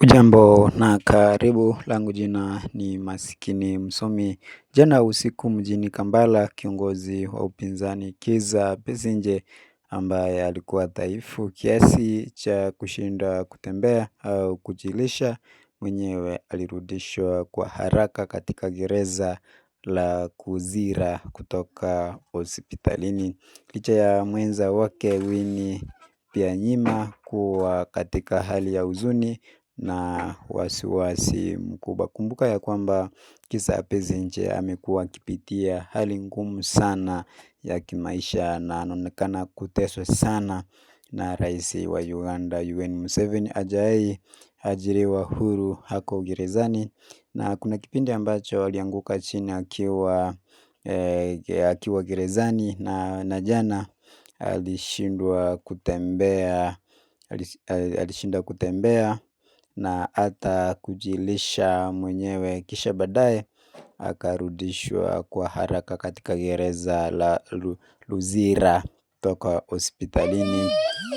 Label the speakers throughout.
Speaker 1: Ujambo na karibu langu jina ni Masikini Msomi. Jana usiku mjini Kampala, kiongozi wa upinzani Kizza Besigye ambaye alikuwa dhaifu kiasi cha kushindwa kutembea au kujilisha mwenyewe alirudishwa kwa haraka katika gereza la Kuzira kutoka hospitalini. Licha ya mwenza wake Winnie Byanyima kuwa katika hali ya huzuni na wasiwasi mkubwa. Kumbuka ya kwamba Kizza Besigye amekuwa akipitia hali ngumu sana ya kimaisha na anaonekana kuteswa sana na rais wa Uganda Yoweri Museveni hajai ajiriwa huru ako gerezani na kuna kipindi ambacho alianguka chini akiwa akiwa gerezani na jana alishindwa kutembea alishindwa kutembea na hata kujilisha mwenyewe kisha baadaye akarudishwa kwa haraka katika gereza la Luzira kutoka hospitalini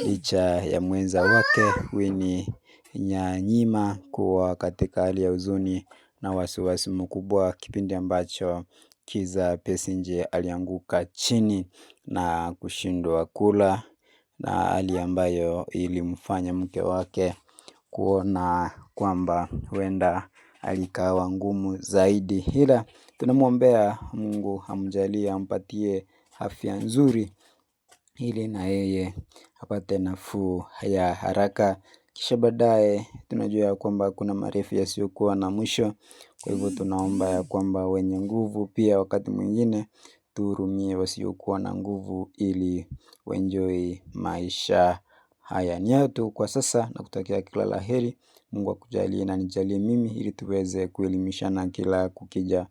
Speaker 1: licha ya mwenza wake Winnie Byanyima kuwa katika hali ya huzuni na wasiwasi mkubwa kipindi ambacho Kizza Besigye alianguka chini na kushindwa kula na hali ambayo ilimfanya mke wake kuona kwamba huenda hali ikawa ngumu zaidi ila tunamwombea Mungu amjalie ampatie afya nzuri ili na yeye apate nafuu ya haraka. Kisha baadaye tunajua ya kwamba kuna marefu yasiyokuwa na mwisho. Kwa hivyo tunaomba ya kwamba wenye nguvu pia wakati mwingine tuhurumie wasiokuwa na nguvu ili waenjoy maisha haya. Ni hayo tu kwa sasa nakutakia kila la heri. Mungu akujalie na anijalie mimi ili tuweze kuelimishana kila kukija.